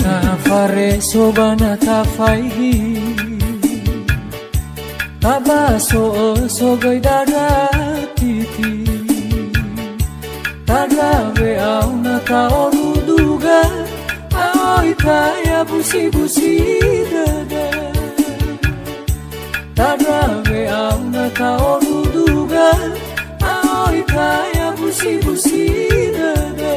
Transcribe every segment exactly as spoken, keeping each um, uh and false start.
Na fareso ba na tafaigi, tabaso öso göi dada titi. Tandra we'au na ta'oruduga, a'oi taya busi-busi dödö. Tandra we'au na ta'oruduga, a'oi taya busi-busi dödö.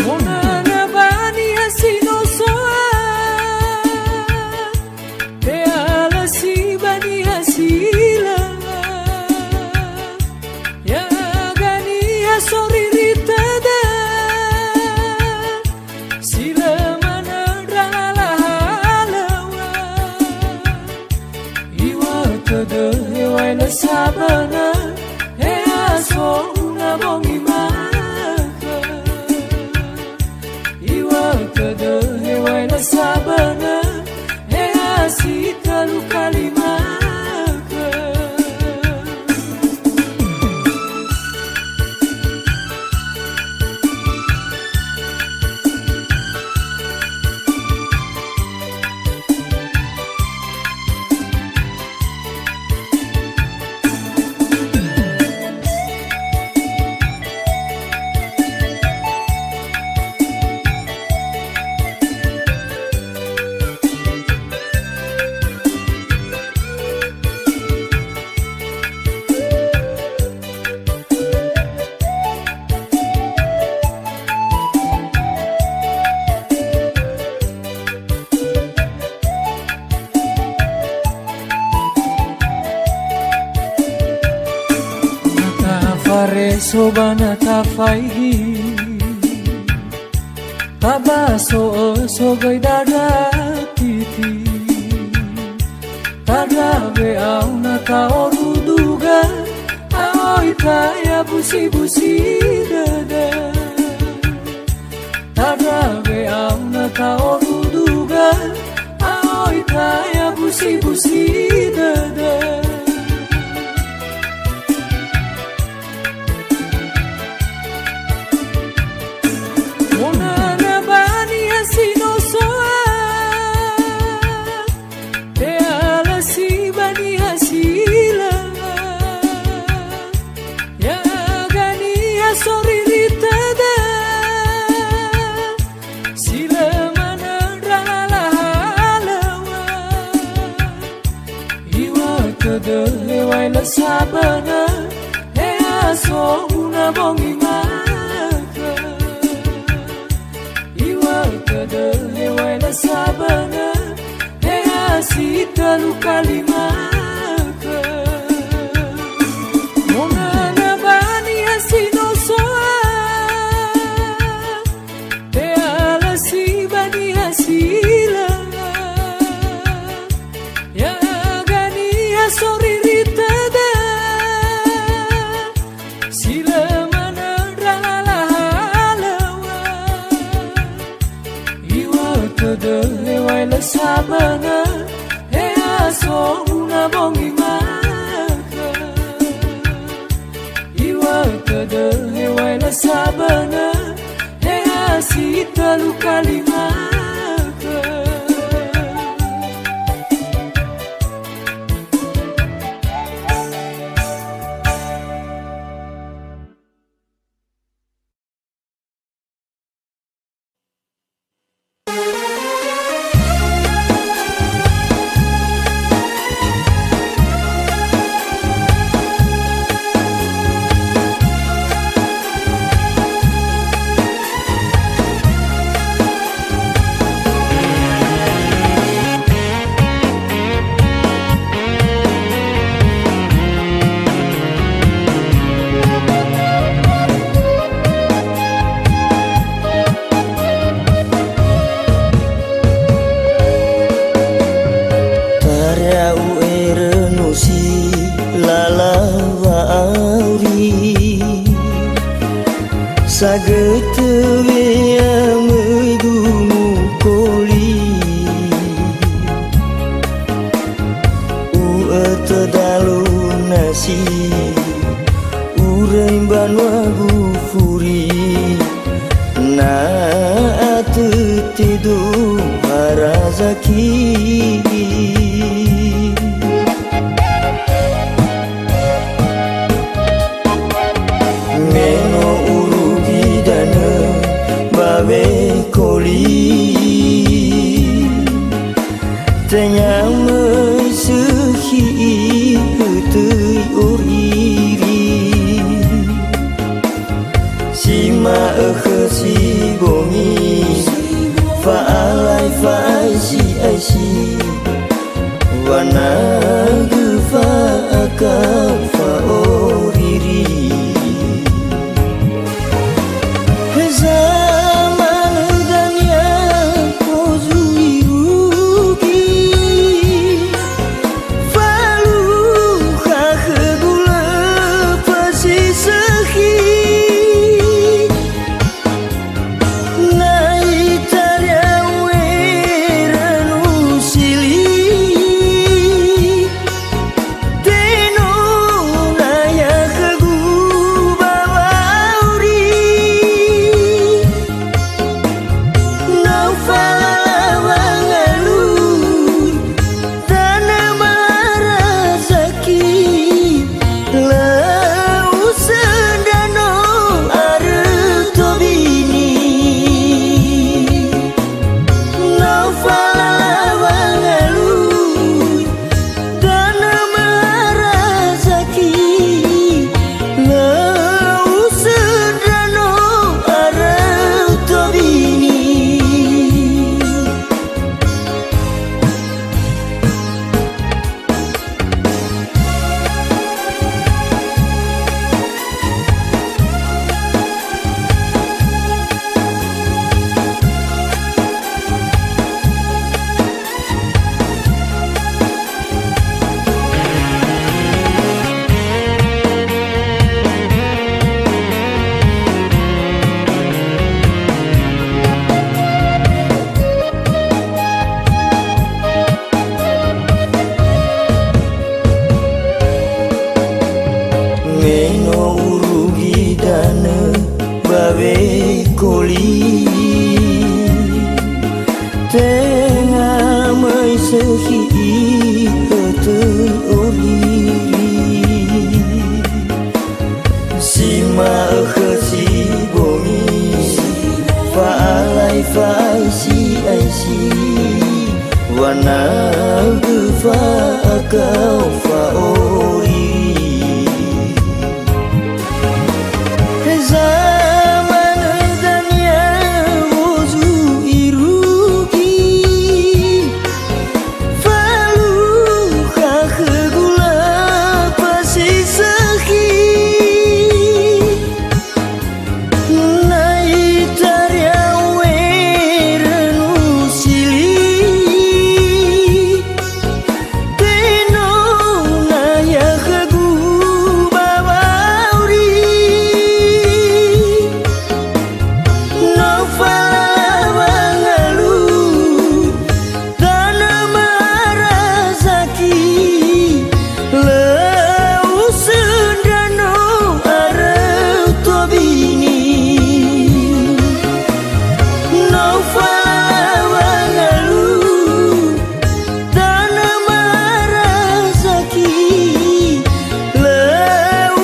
Monana ba niha si no soa, te'ala si ba niha si lö. Ya'aga niha soriri tödö, si lö manö ndra lala halöŵö. Iŵa'ö tödö hewa'ae lö saböna, he ha so una bongi ma'ökhö. Iŵa'ö tödö hewa'ae lö saböna, he ha si tölu kali ma'ökhö. Na tafareso ba na tafaigi, tabaso öso göi dada titi. Tandra we'au na ta'oruduga, a'oi taya busi-busi dödö. Tandra we'au na ta'oruduga, a'oi taya busi-busi dödö. Monana ba niha si no soa, te'ala si ba niha si lö. Ya'aga niha soriri tödö, si lö manö ndra lala halöŵö. Iŵa'ö tödö hewa'ae lö saböna, he ha so una bongi ma'ökhö. Iŵa'ö tödö hewa'ae lö saböna, he ha si tölu kali ma'ökhö. Monana ba niha si no soa, te'ala si ba niha si lö. Ya'aga niha soriri tödö, si lö manö ndra lala halöŵö. Iŵa'ö tödö hewa'ae lö saböna, he ha so una bongi ma'ökhö. Iŵa'ö tödö hewa'ae lö saböna, he ha si tölu kali ma'ökhö. Tara u'erö no si lala wa'auri, sagötö we'amöigu mukoli. U'ötö dalu nasi, Banua gufuri, na atö tedo harazaki. Me no urugi danö ba wekoli. Tenga möi sökhi ihötöi oriri. Si ma'ökhö si bongi, fa'alai fa'aisi'aisi, wanagö fa'akao fa'oriri. Heza manö dania ozu irugi, falukha khögu lö pasi sökhi. Na itaria uera nusili, tenona ya khögu ba wa'auri. No falala wangalui, tanö marazaki, lö usöndra no arö tobini. No falala wangalui, tanö marazaki, lö usöndra no arö tobini. Me no urugi danö ba wekoli, tenga möi sökhi ihötöi oriri. Si ma'ökhö si bongi, fa'alai fa'aisi'aisi, wanagö fa'akao fa'oriri. Heza manö dania ozu irugi, falukha khögu lö pasi sökhi. Na itaria uera nusili, tenona ya khögu ba wa'auri. No falala wangalui, tanö marazaki, lö usöndra no arö tobini. No falala wangalui, tanö marazaki, lö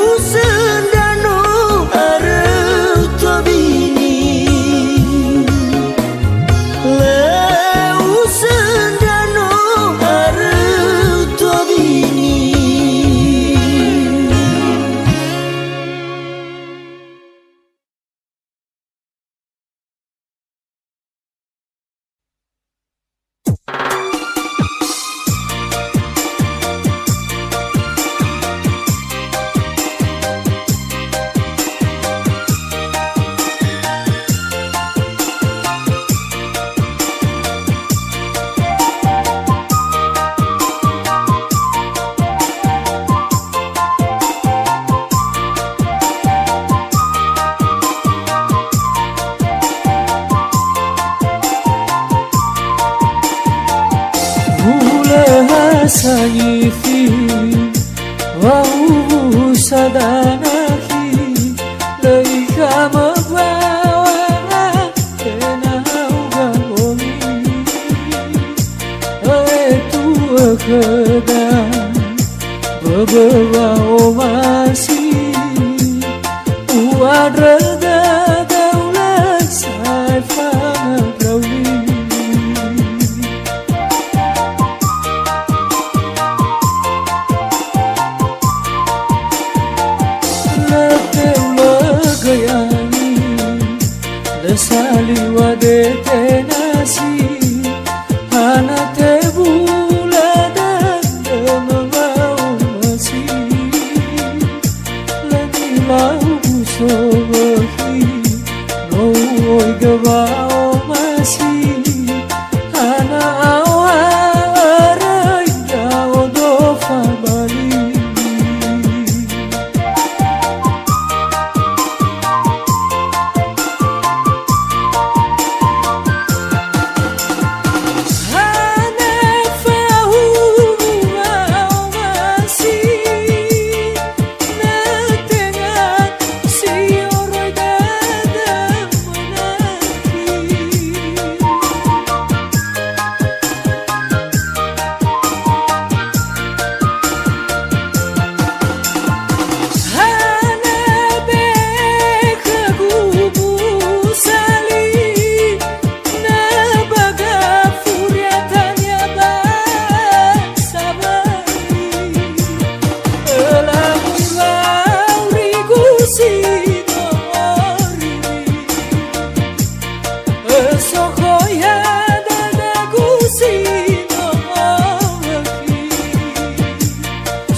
usöndra no arö tobini. Lö usöndra no arö tobini. Hulö ha sangifi, wa'uwu sadanahi, Böwa'omasi, u'andrö dödöu lö sa'ae fandrauli. Lö teulö göi ami, lö saliwa dete nasi, hana tebula dödömö wa'omasi. Lö nilau busowöhi, no u'oigö wa'omasi, hana aoha öröi ndra'odo fabali. Hana fahuwu wa'omasi, na tenga si oroi dödö monaki. Hana be khögu busali, na ba gafuria tania ba sabali. Ölamui wa'aurigu si no orimi. Ösokhoi ha dödögu si no owökhi.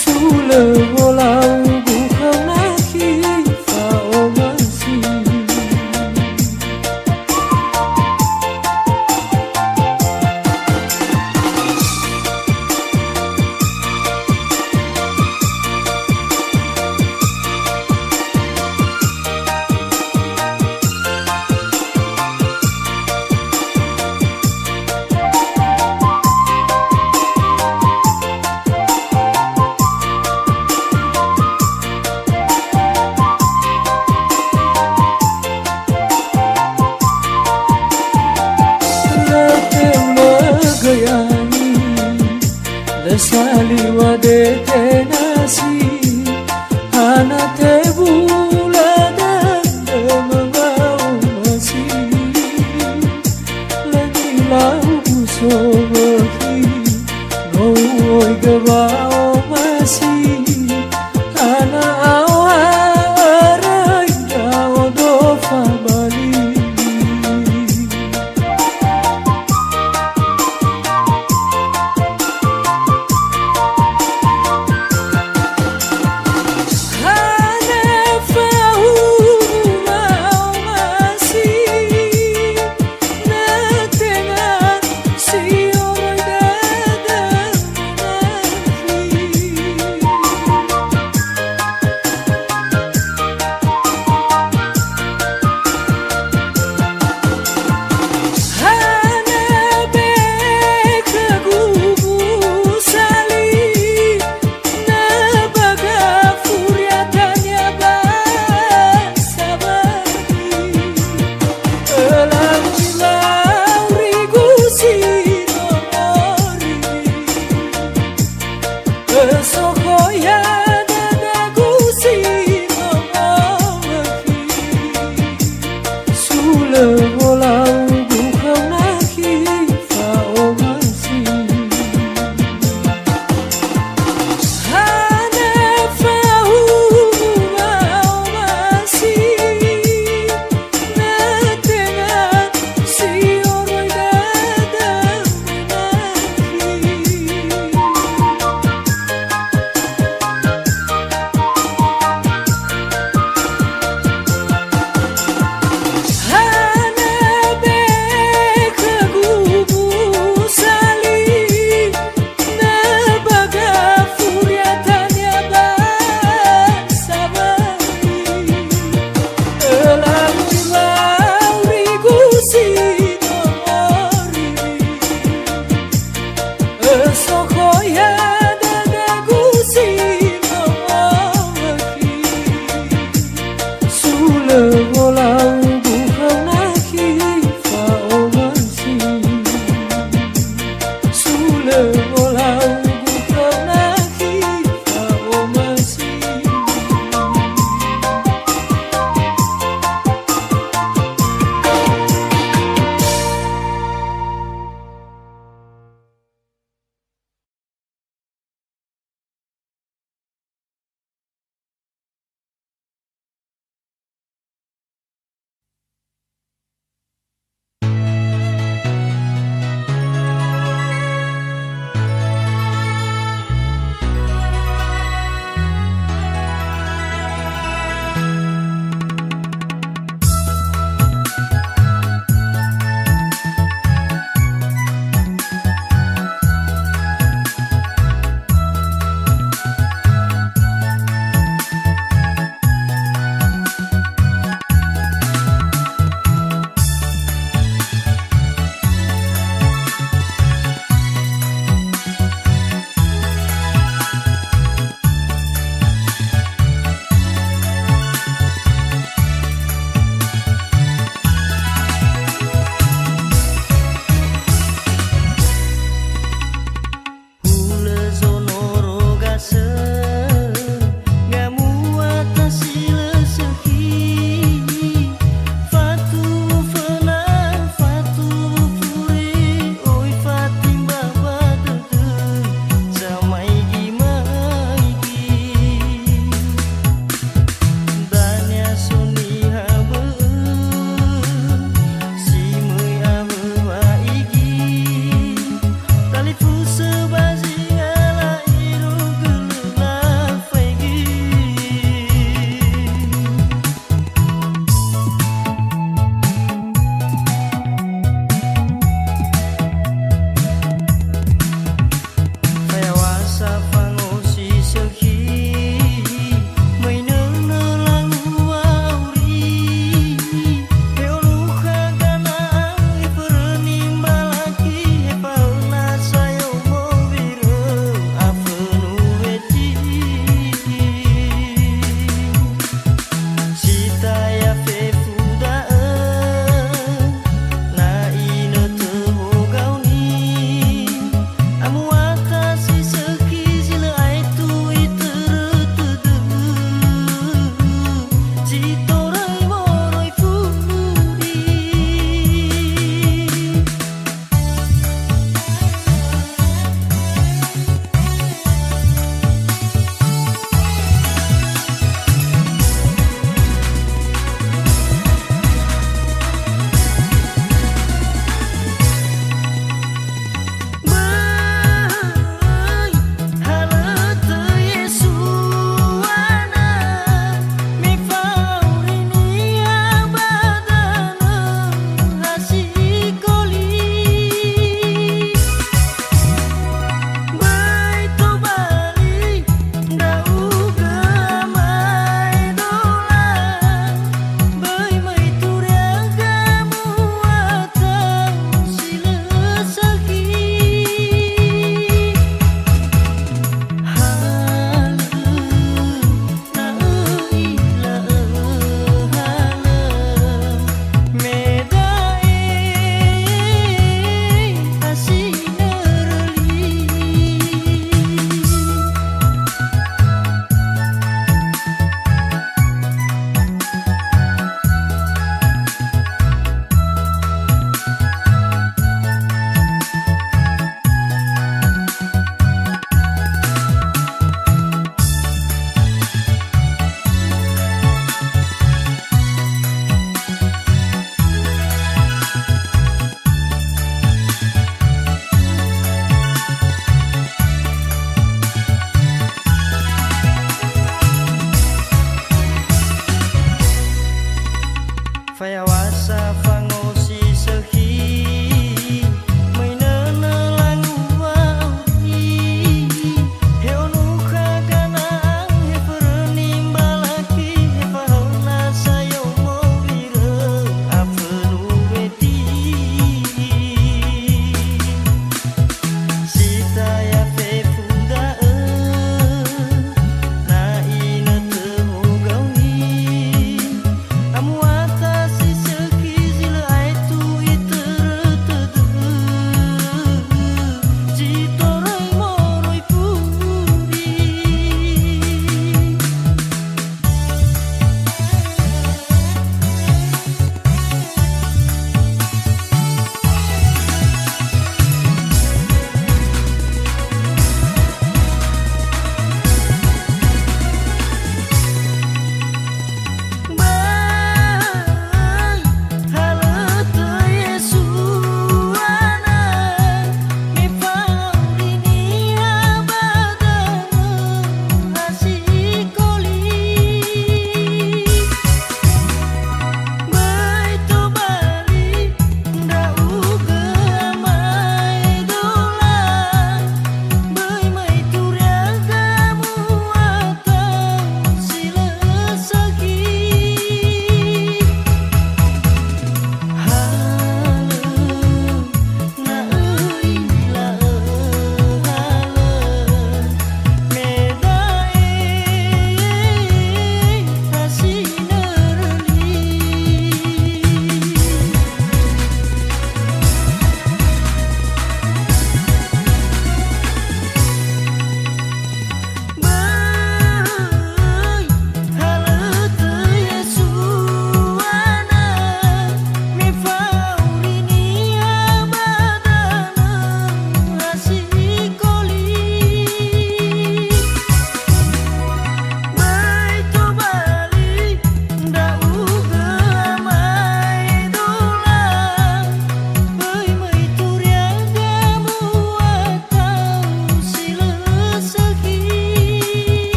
Sulö wolaugu khöu nakhi fa'omasi. Lö teulö göi ami, lö saliwa dete nasi, hana tebula dödömö wa'omasi. Lö nilau busowöhi, no u'oigö wa'omasi, hana aoha öröi ndra'odo fabali. Hana fahuwu wa'omasi, na tenga si oroi dödö monakhi.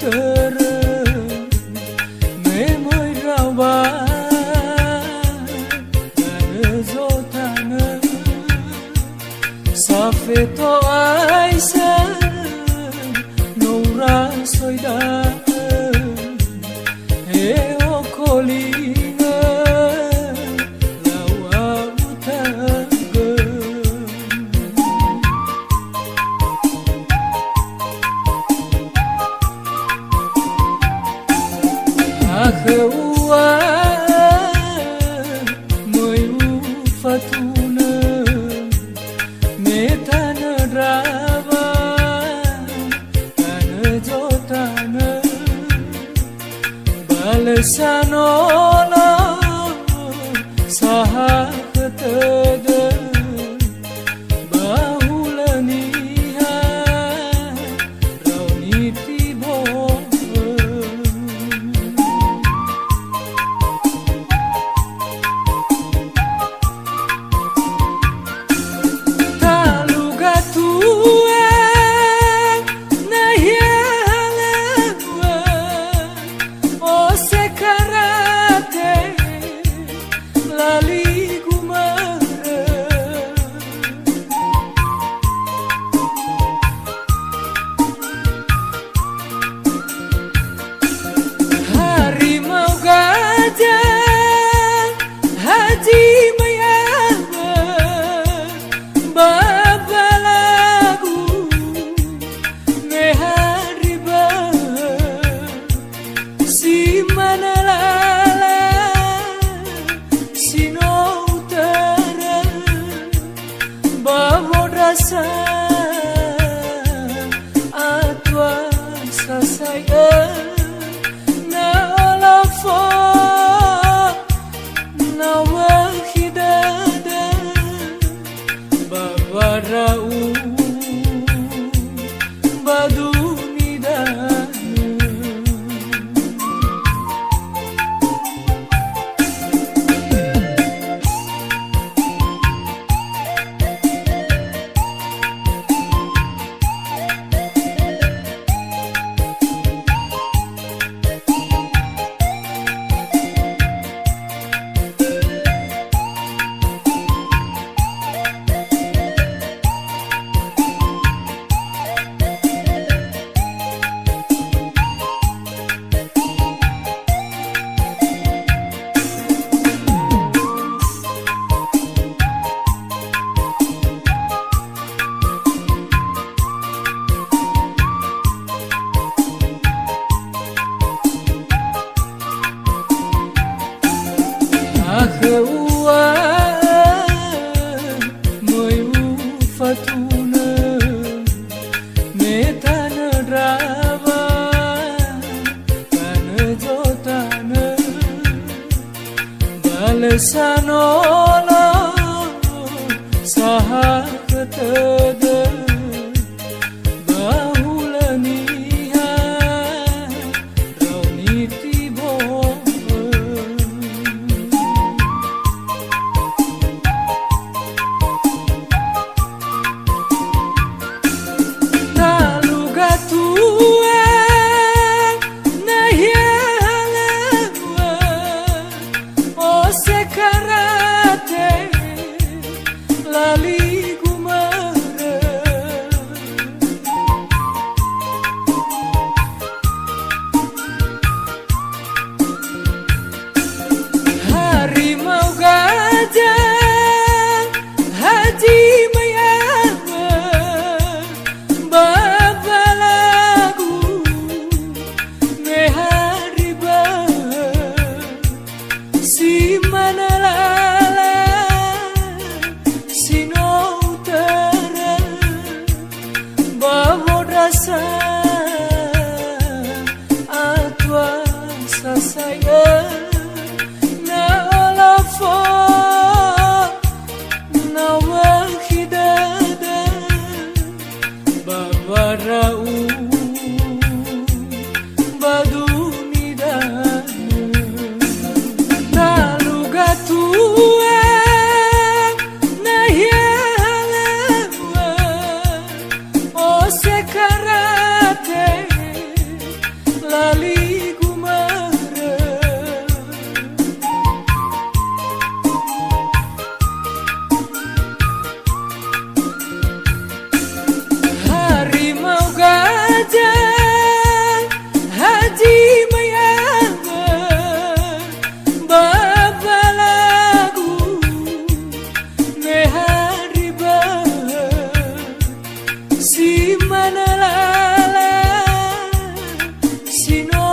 Törö me möi ndraoba danö Zotane, safeto'aisa no urasoi da'ö, he okolingö lau awuta gö. Akhöua möi ufatunö, me tanö ndraoba, tanö Zotane, ba lö sanolo sahakhö tödö. Ba hulö niha rauni tibo'ö. Talu gatua nahia halöŵö, ose karate laligu mörö. Harimau gajah haji mai awö, ba balagu me hari bö'ö. Si manö lala si no utörö ba wondrasa, atua sasai'ö na olofo, na wökhi dödö ba wandra'u ba duni danö. Akhöua möi ufatunö, me tanö ndraoba, tanö Zotane, ba lö sanolo sahakhö tödö. Ba hulö niha rauni tibo'ö. Talu gatua nahia halöŵö, ose kara lali gumara. Harimau gajah, haji mai ama, babalagu, me hari ba, si manalala, si no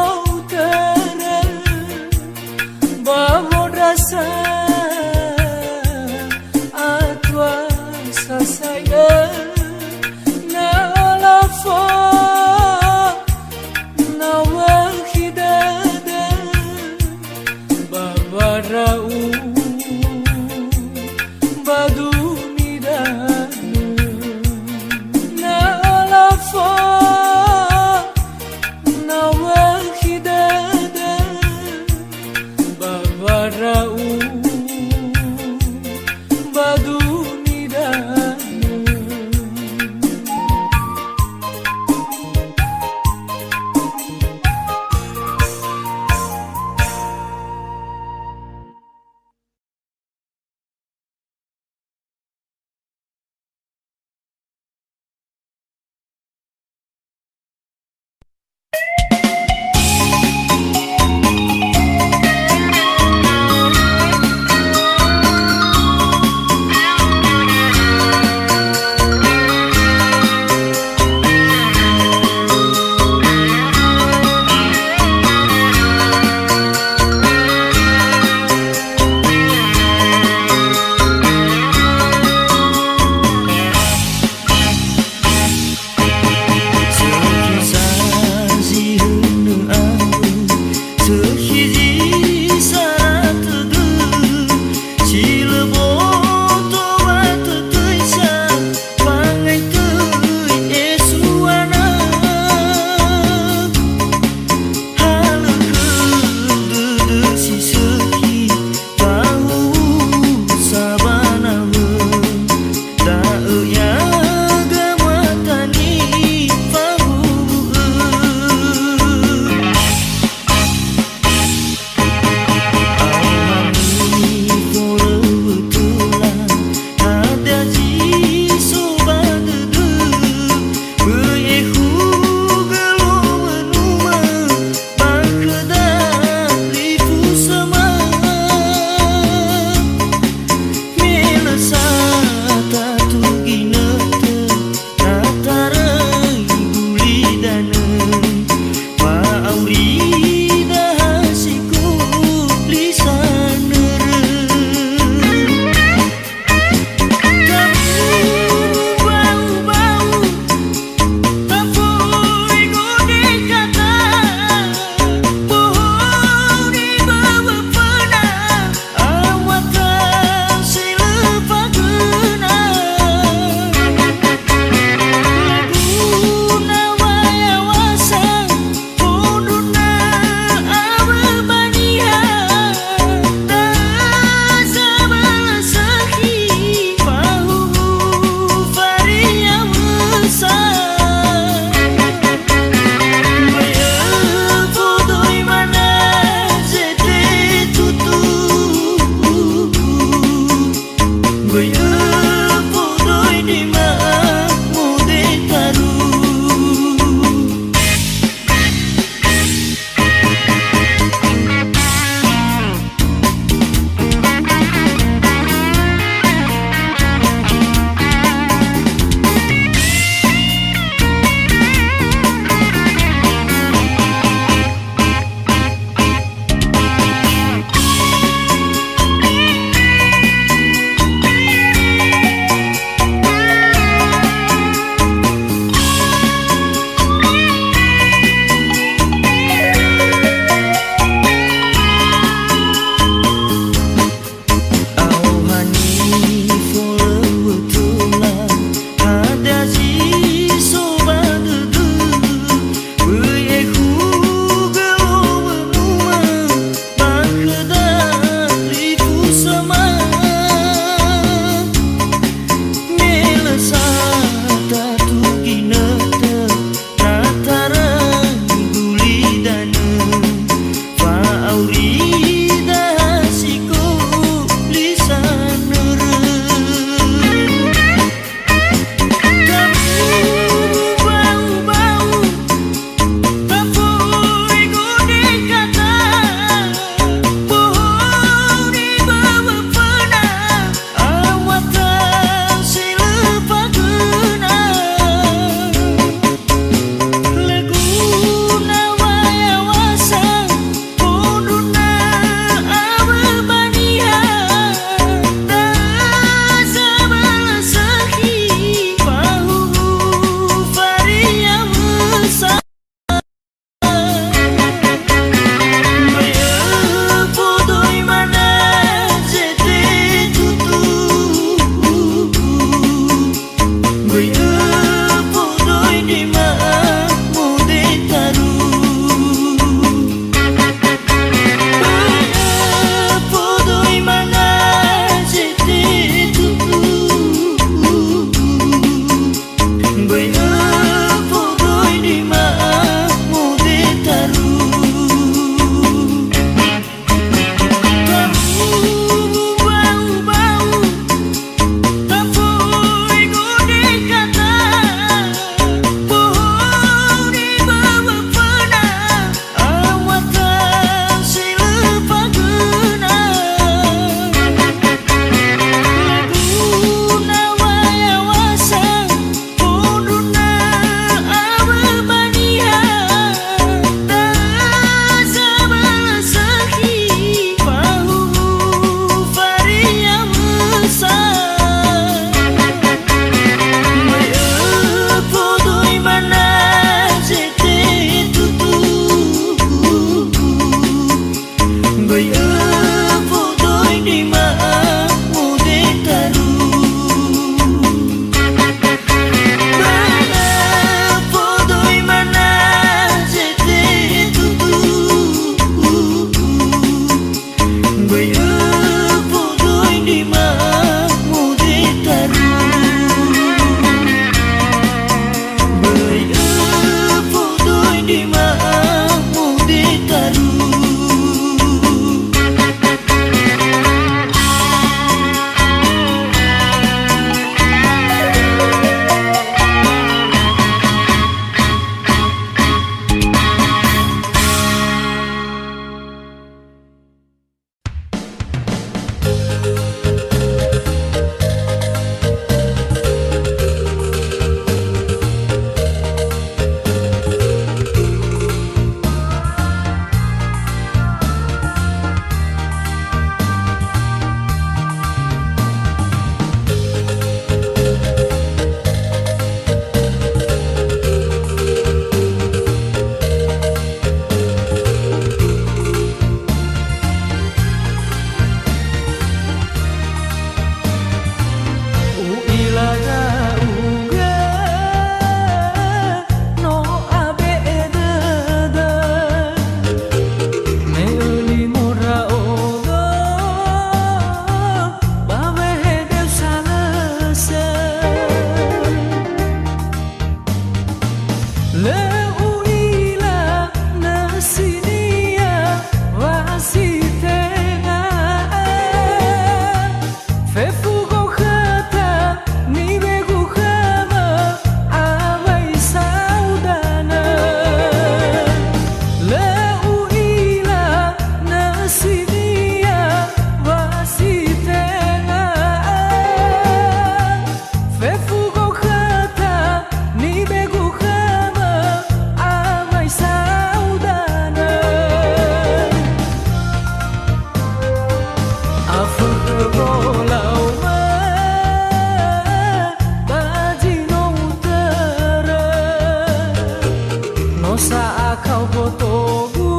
Tau botogu,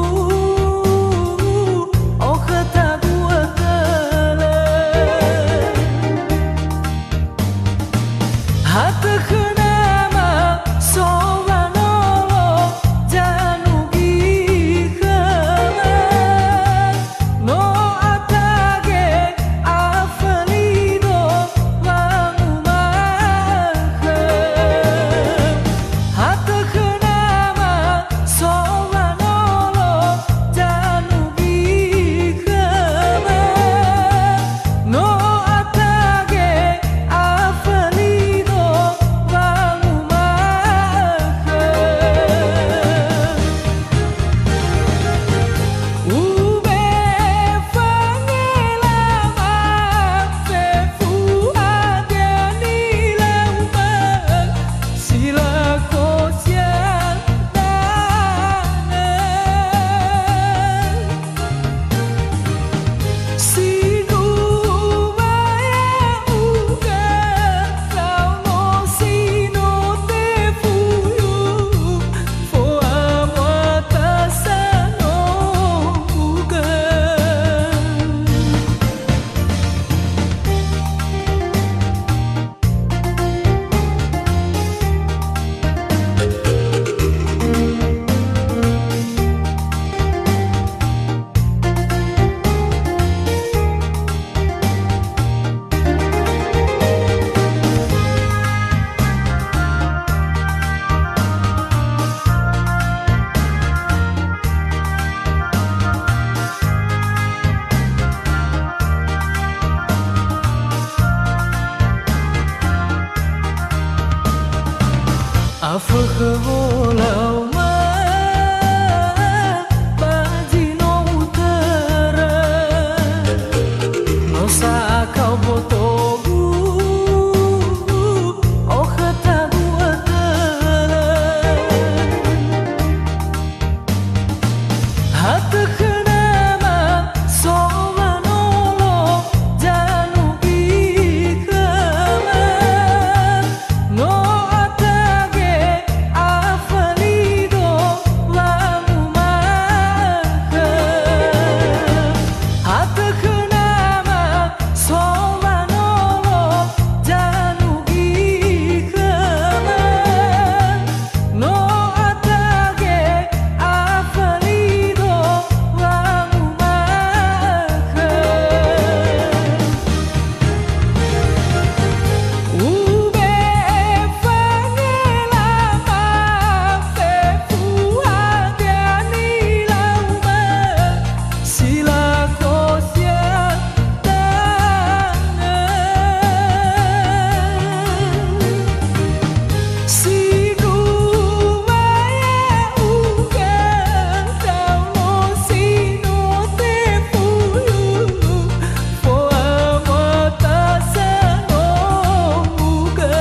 okhötagu ötölö. Hatö khö nama so wanolo, zanugi khöma. No atage afölido wanguma'ö. Hatö khö nama so wanolo, zanugi khöma. No atage afölido wanguma'ö. Ube'e fangelama fefu hadia nilauma'ö, si lako siadanö. Sindruwa ya'ugö, raono si no tefuyu, fo'amoa tasa no ugö. Afökhö wolauma, ba zi no utörö. No sa'akau botogu, okhötagu ötölö. Hatö khö nama so wanolo, zanugi khöma. No atage afölido wanguma'ö. Hatö khö nama so wanolo, zanugi khöma. No atage afölido wanguma'ö. Ube'e fangelama fefu hadia nilauma'ö, si lako siadanö. Sindruwa ya'ugö, raono si no tefuyu, fo'amoa tasa no ugö.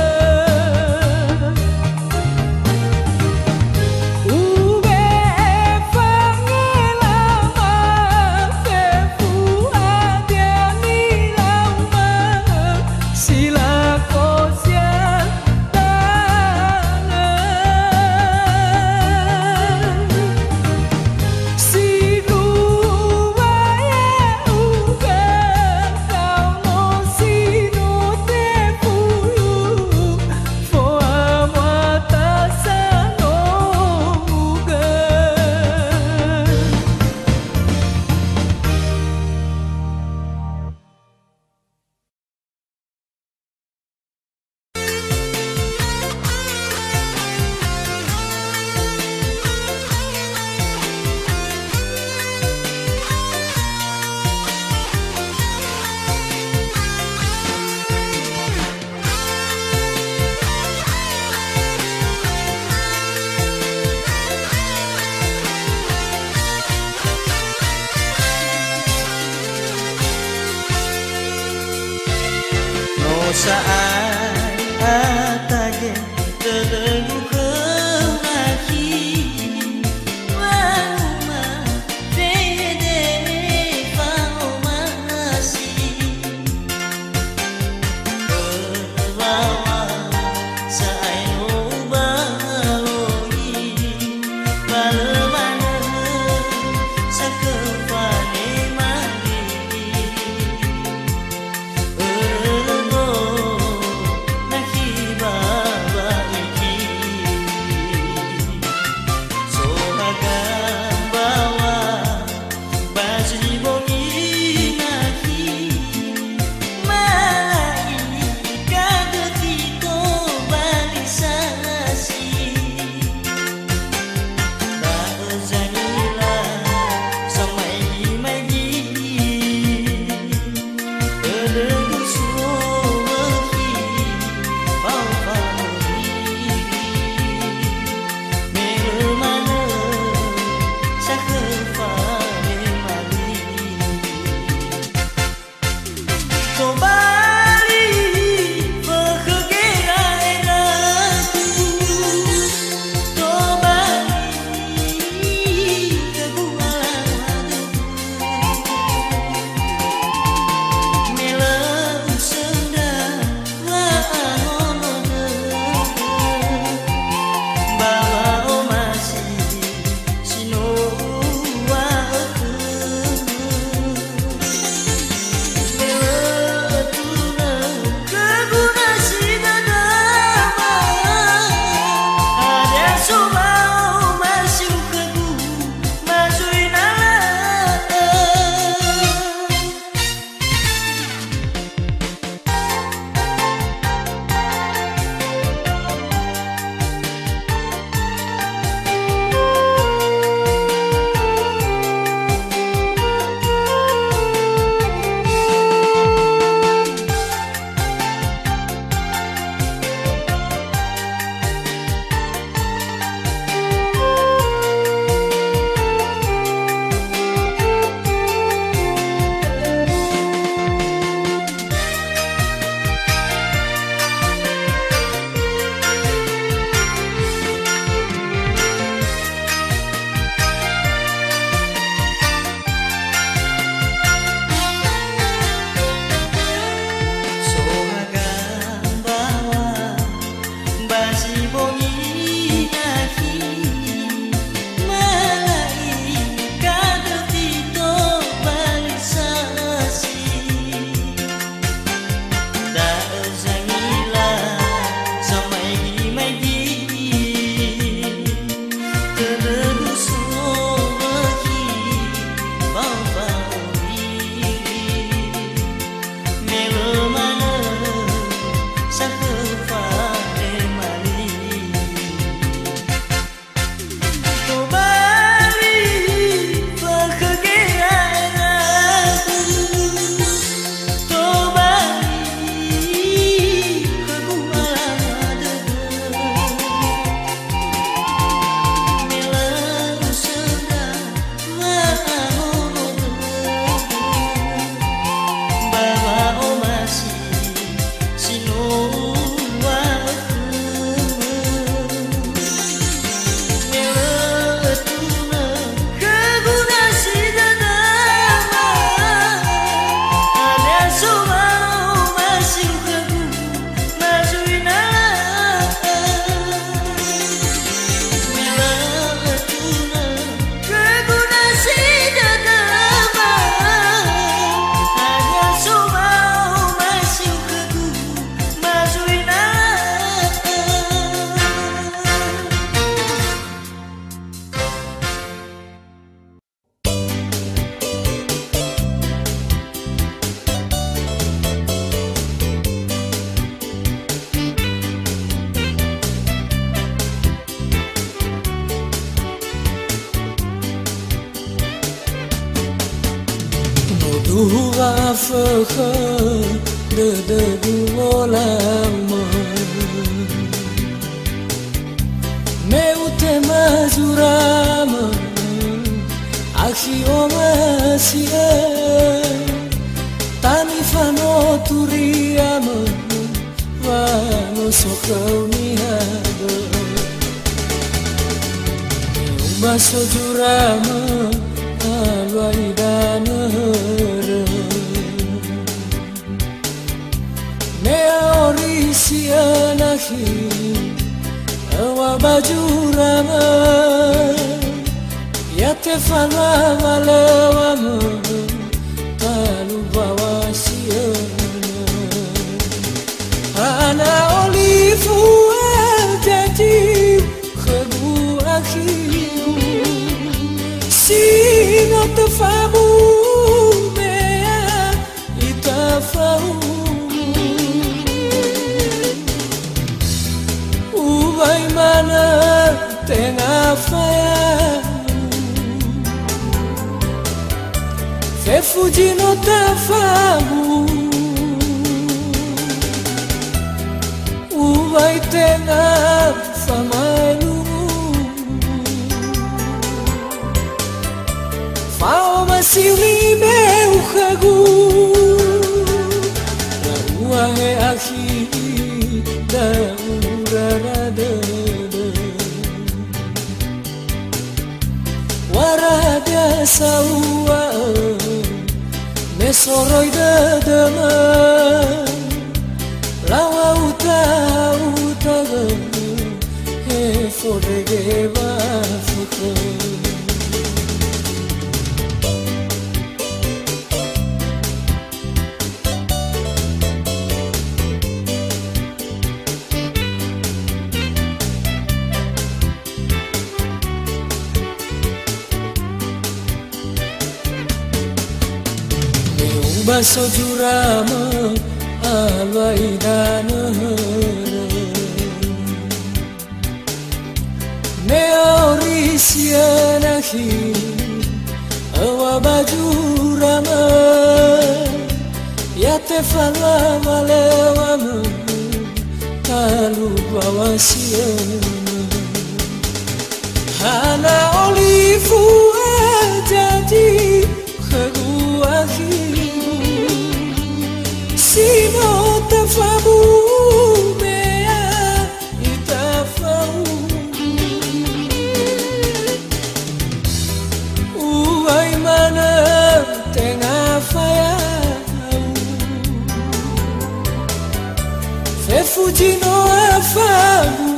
Ube'e fangelama fefu hadia nilauma'ö, si lako siadanö. Sindruwa ya'ugö, raono si no tefuyu, fo'amoa tasa no ugö. No sa'ae atage dödögu khöu akhi, wa'uma fehede fa'omasi. Öwawa sa'ae no ubaloi, ba lö ma Uhuwa afökhö dödögu wolaumö. Me utema zuramö, akhi omasi'ö, tani fano turiamö, wa no so khöu niha dö'ö. Me ubaso zuramö, alua idanö hörö. Me aorisi'ö nakhi, öŵa ba zuramö, ya tefalua walöŵamö, talu ba wasi'önö. Hana olifu ajaji khögu akhigu, si no töfabu mea itafau. Uŵai manö tenga faya, fefu zi no tafabu. Uŵai tenga famaelungu. Fao masiu libeu khögu, ya'ua he akhi, da'ura ra dödö. Wara hadia sauŵa'ö, me soroi dödömö, laŵa uta, utagö, he fondrege wafökhö. Me ubaso zuramö, alua idanö hörö. Me aorisi'ö nakhi, öŵa ba zuramö, ya tefalua walöŵamö, talu ba wasi'önö. Hana olifu ajaji khögu akhigu, si no tafabu mea itafau. Uŵai manö tenga fayau, fefu zi no afagu.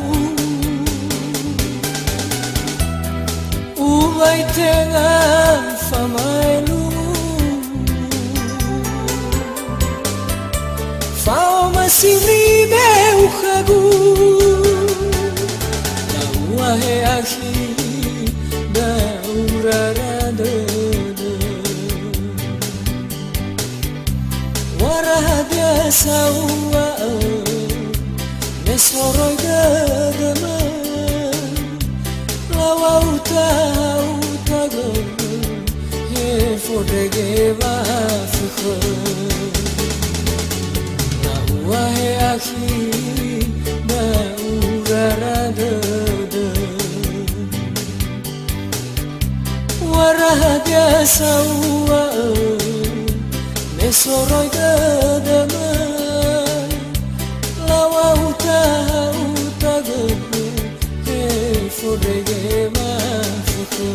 Uŵai tenga famaelungu. Fao masiu libeu khögu, laŵua he akhi, da'ura ra dödö. Wara hadia sauŵa'ö, me soroi dödömö, laŵa uta, utagö, he fondrege wafökhö. Laŵua he akhi, da'ura ra dödö. Wara hadia sauŵa'ö, me soroi dödömö, laŵa uta, utagö, he fondrege wafökhö.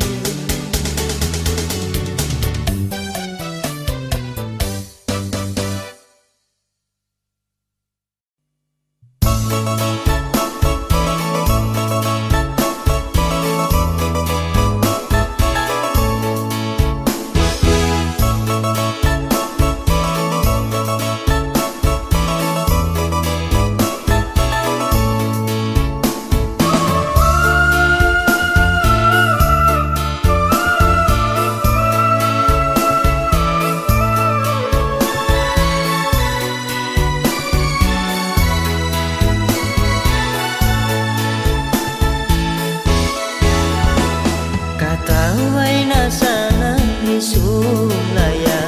Katawai na sana ni sulaya.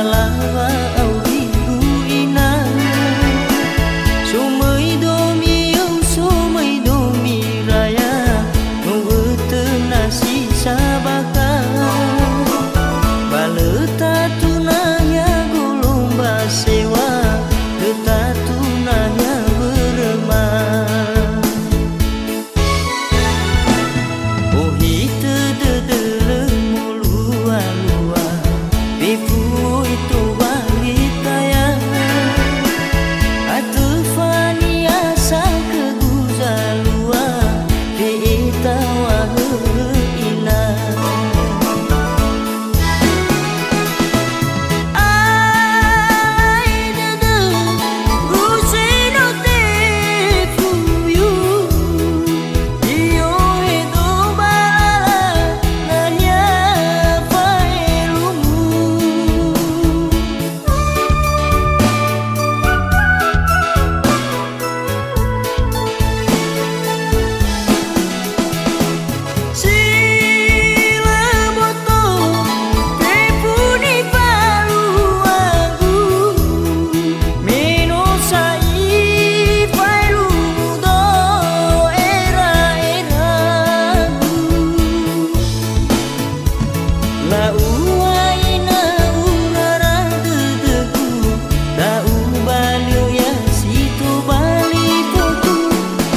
Lawa aurigu ina, somöido mi'ö, somöido miraya, no wötö nasi sabaka. Ba lö tatu nahia golomba sewa, lö tatu nahia wöröma. Ohitö dödö lö molua-lua, fefu oi tobali taya. Atö fania sakhögu zalua, fe'e taŵa hörö ina. Alai dödögu si no tefuyu, i'ohe domala nahia fa'elungu. Si lö boto fefu nifaluagu, me no sa'i fa'elungu do era-eragu. La'uaina urara dödögu, da'u balio ya si tobali fotu,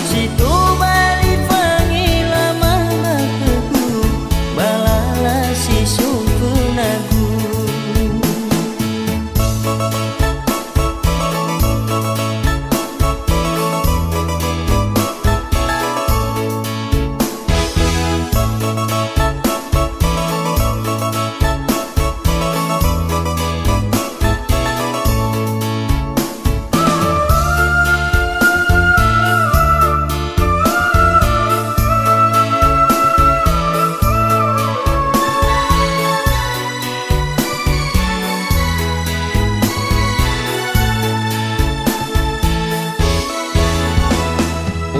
si tobali fangela mamatögu, ba lala si so fönagu.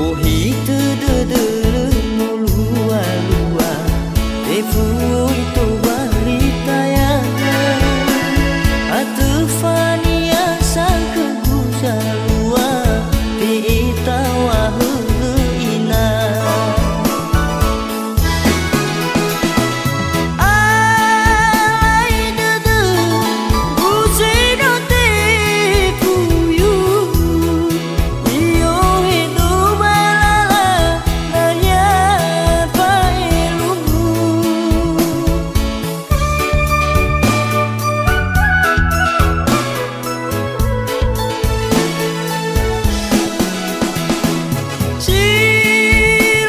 Ohitö dödö lö molua-lua, fefu oi tobali taya. Atö fania sakhögu zalua, fe'e taŵa hörö ina. Alai dödögu si no tefuyu, i'ohe domala nahia fa'elungu. Si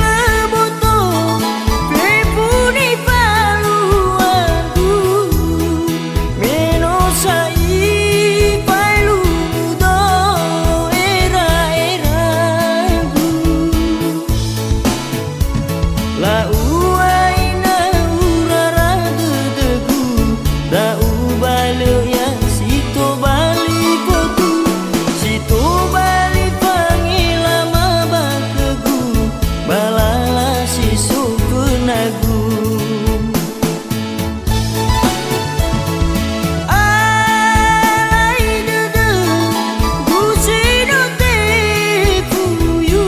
lö boto fefu nifaluagu, me no sa'i fa'elungu do era-eragu. La'uaina urara dödögu, da'u balio ya si tobali fotu, si tobali fangela mamatögu, ba lala si so fönagu. Alai dödögu si no tefuyu,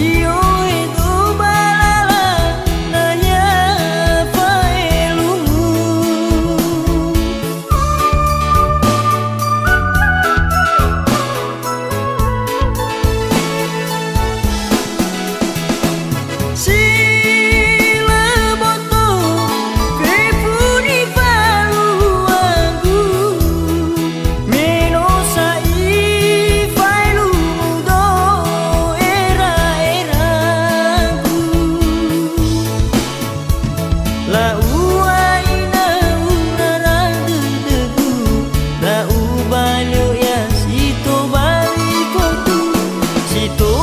i'ohe domala nahia fa'elungu. Si lö boto fefu nifaluagu, me no sa'i fa'elungu do era-eragu. La'uaina urara dödögu, da'u balio ya si tobali fotu, si to